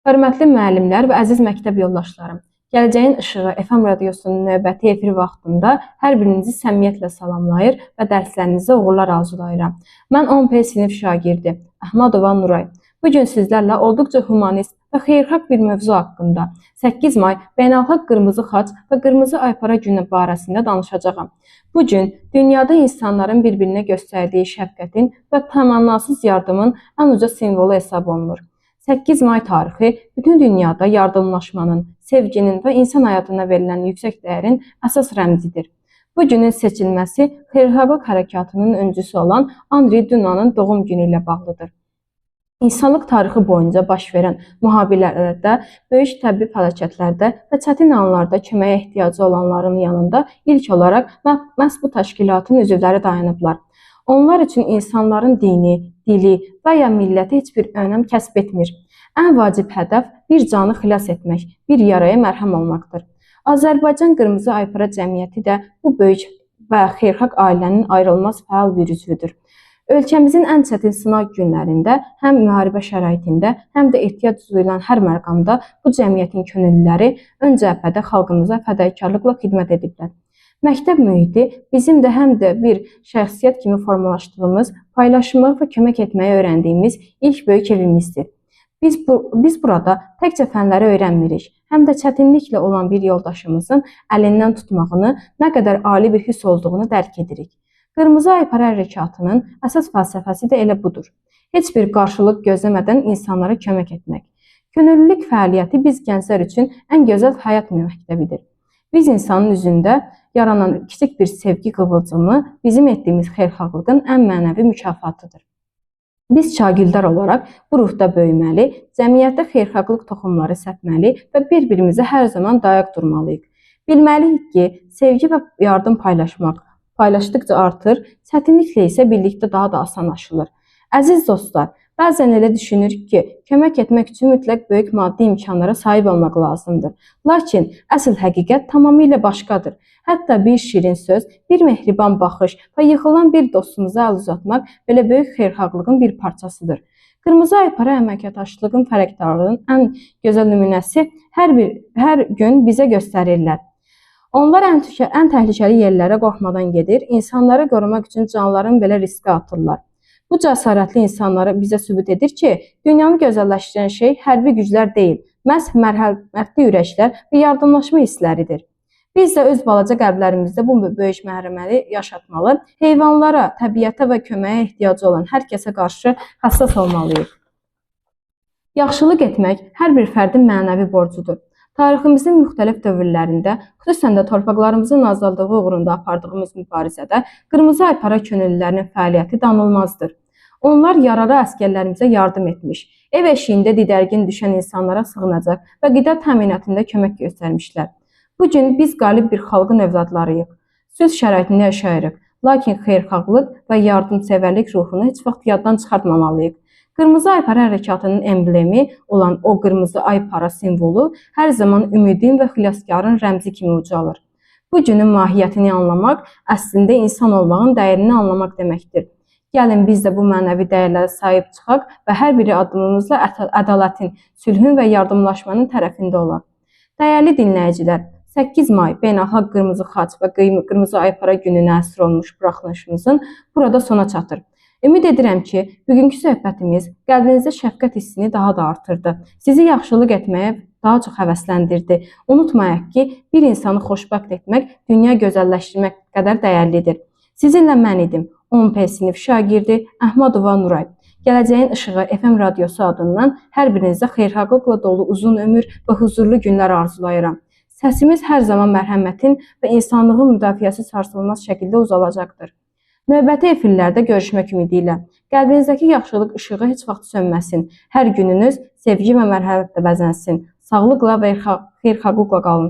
Hörmətli müəllimlər və əziz məktəb yoldaşlarım, Gələcəyin İşığı FM radiosunun növbəti efir vaxtında hər birinizi səmimiyyətlə salamlayır və dərslərinizə uğurlar arzulayıram. Mən 10P sinif şagirdi Əhmədova Nuray. Bu gün sizlərlə olduqca humanist və xeyirxah bir mövzu haqqında 8 may Beynəlxalq Qırmızı Xaç və Qırmızı Aypara günü barəsində danışacağam. Bu gün dünyada insanların bir-birinə göstərdiyi şəfqətin və təmənnasız yardımın ən uca simvolu hesab olunur. 8 may tarixi bütün dünyada yardımlaşmanın, sevginin və insan həyatına verilən yüksək dəyərin əsas rəmzidir. Bu günün seçilməsi xeyirxahlıq hərəkatının öncüsü olan Andri Dunanın doğum günü ilə bağlıdır. İnsanlıq tarixi boyunca baş verən müharibələrdə, böyük təbii fəlakətlərdə və çətin anlarda köməyə ehtiyacı olanların yanında ilk olaraq məhz bu təşkilatın üzvləri dayanıblar. Onlar üçün insanların dini, dili və ya milləti heç bir önəm kəsb etmir. Ən vacib hədəf bir canı xilas etmək, bir yaraya mərhəm olmaqdır. Azərbaycan Qırmızı Aypara Cəmiyyəti də bu böyük və xeyirxah ailənin ayrılmaz fəal bir üzvüdür. Ölkəmizin ən çətin sınaq günlərində, həm müharibə şəraitində, həm də ehtiyac duyulan hər məqamda bu cəmiyyətin könüllüləri ön cəbhədə xalqımıza fədakarlıqla xidmət ediblər. Məktəb mühiti bizim də həm də bir şəxsiyyət kimi formalaşdığımız, paylaşmağı və kömək etməyi öyrəndiyimiz ilk böyük evimizdir. Biz burada təkcə fənləri öyrənmirik, həm də çətinliklə olan bir yoldaşımızın əlindən tutmağını nə qədər ali bir hiss olduğunu dərk edirik. Qırmızı Aypara hərəkatının əsas fəlsəfəsi də elə budur. Heç bir qarşılıq gözləmədən insanlara kömək etmək. Könüllülük fəaliyyəti biz gənclər üçün ən gözəl həyat məktəbidir. Biz insanın üzündə yaranan kiçik bir sevgi qıvılcımı bizim etdiyimiz xeyirxahlığın ən mənəvi mükafatıdır. Biz şagirdlər olaraq bu ruhda böyüməli, cəmiyyətdə xeyirxahlıq toxumları səpməli və bir-birimizə hər zaman dayaq durmalıyıq. Bilməliyik ki, sevgi və yardım paylaşmaq paylaşdıqca artır, çətinliklə isə birlikdə daha da asan aşılır. Əziz dostlar, bəzən elə düşünürük ki, kömək etmək üçün mütləq böyük maddi imkanlara sahib olmaq lazımdır. Lakin əsl həqiqət tamamilə başqadır. Hətta bir şirin söz, bir mehriban baxış və yıxılan bir dostumuza əl uzatmaq belə böyük xeyirxahlığın bir parçasıdır. Qırmızı Aypara əməkdaşlığın fərqdarlığının ən gözəl nümunəsi hər gün bizə göstərirlər. Onlar ən təhlükəli yerlərə qorxmadan gedir, insanları qorumaq üçün canlarını belə riskə atırlar. Bu cəsarətli insanları bizə sübut edir ki, dünyanı gözəlləşdirən şey hərbi güclər deyil, məhz mərhəmətli ürəklər və yardımlaşma hissləridir. Biz də öz balaca qəlblərimizdə bu böyük mərhəməti yaşatmalı, heyvanlara, təbiətə və köməyə ehtiyacı olan hər kəsə qarşı həssas olmalıyıq. Yaxşılıq etmək hər bir fərdin mənəvi borcudur. Tariximizin müxtəlif dövrlərində, xüsusən də torpaqlarımızın azadlığı uğrunda apardığımız mübarizədə Qırmızı Aypara könüllülərinin fəaliyyəti danılmazdır. Onlar yaralı əsgərlərimizə yardım etmiş, ev eşiyində didərgin düşən insanlara sığınacaq və qida təminatında kömək göstərmişlər. Bu gün biz qalib bir xalqın övladlarıyıq. Sülh şəraitində yaşayırıq, lakin xeyirxahlıq və yardımsevərlik ruhunu heç vaxt yaddan çıxartmamalıyıq. Qırmızı Aypara hərəkatının emblemi olan o qırmızı aypara simvolu hər zaman ümidin və xilaskarın rəmzi kimi ucalır. Bu günün mahiyyətini anlamaq əslində insan olmağın dəyərini anlamaq deməkdir. Gəlin biz də bu mənəvi dəyərlərə sahib çıxaq və hər bir addımımızla ədalətin, sülhün və yardımlaşmanın tərəfində olaq. Dəyərli dinləyicilər, 8 may Beynəlxalq Qırmızı Xaç və Qırmızı Aypara gününə həsr olunmuş buraxılışımızın burada sona çatır. Ümid edirəm ki, bugünkü söhbətimiz qəlbinizdə şəfqət hissini daha da artırdı. Sizi yaxşılıq etməyə daha çox həvəsləndirdi. Unutmayaq ki, bir insanı xoşbəxt etmək, dünya gözəlləşdirmək qədər dəyərlidir. Sizinlə mən idim, 10P sinif şagirdi Əhmədova Nuray. Gələcəyin İşığı FM radiosu adından hər birinizə xeyirxahlıqla dolu uzun ömür və huzurlu günlər arzulayıram. Səsimiz hər zaman mərhəmətin və insanlığın müdafiəsi sarsılmaz şəkildə uzalacaqdır. Növbəti efirlərdə görüşmək ümidi ilə. Qəlbinizdəki yaxşılıq işığı heç vaxt sönməsin. Hər gününüz sevgi və mərhəmətlə bəzənsin. Sağlıqla və xeyirxahlıqla qalın.